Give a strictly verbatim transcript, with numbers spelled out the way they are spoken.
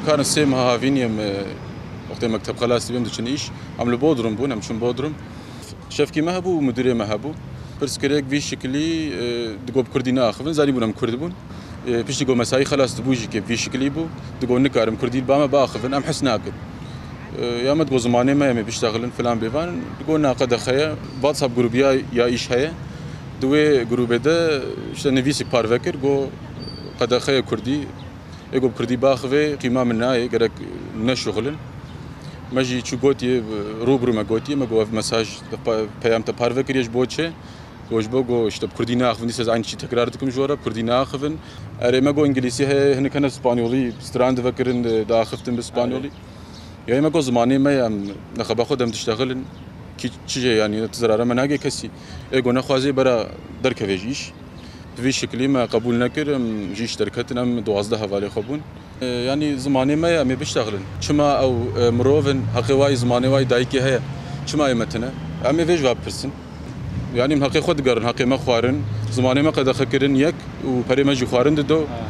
Karin sê meha havînî em, e, wextê mekteb xelas dibêm diçin îş. Em li Bodrum bûn, em çûn Bodrum. Şefkî me hebû û müdürê me hebû. Pirs kir, êk vî şikilî, e, digot bi kurdî neaxivin, zanîbûn em kurd bûn. E, piştî ku mesayî xelas dibû jî kê vî şikilî bû, digot nikarim kurdî li ba me biaxivin, em hez nakin. E, ya me digot zimanê me em ê biştexilin filan bêvan, digot na qedexe ye, WhatsApp grûbiya ya îş heye. Di wê grûbê de işte nivîsik parve kir, got qedexe ye kurdî, ê got bi kurdî biaxive, qîma min nayê, gerek neşuxilin. Me jî çû gotiye, rû bi rû me gotiye, me got ev mesaj, pe-, peyam te parve kiriye ji bo çi? Got ji bo got işte bi kurdî naxivin, dîsa ez aynî çî tekrar dikim ji we re, bi kurdî naxivin. Erê me got îngilîsî heye, hinek hene spanyolî, stran divekirin, diaxiftin bi spanyolî. Ya me got zimanê me ye, em nexeba xwe dem diştexilin. Kî çi jê yanî, tu zerara me nagê kesî. Ê got nexwazê bera derkevê ji îş. Bi vî şiklî me qebûl nekir, em ji îş derketin, em duwazdeh hevalê xwe bûn. E, yanî zimanê me ye, em ê biştexilin. Çima ew, e, mirov in, heqê wayî zimanê wayî dayikê heye? Çima ê me tine? Em ê vê ji va bipirsin. Yanî em heqê xwe digerin, heqê me xwarin, zimanê me qedexe kirin yek û perê me jî xwarin dido.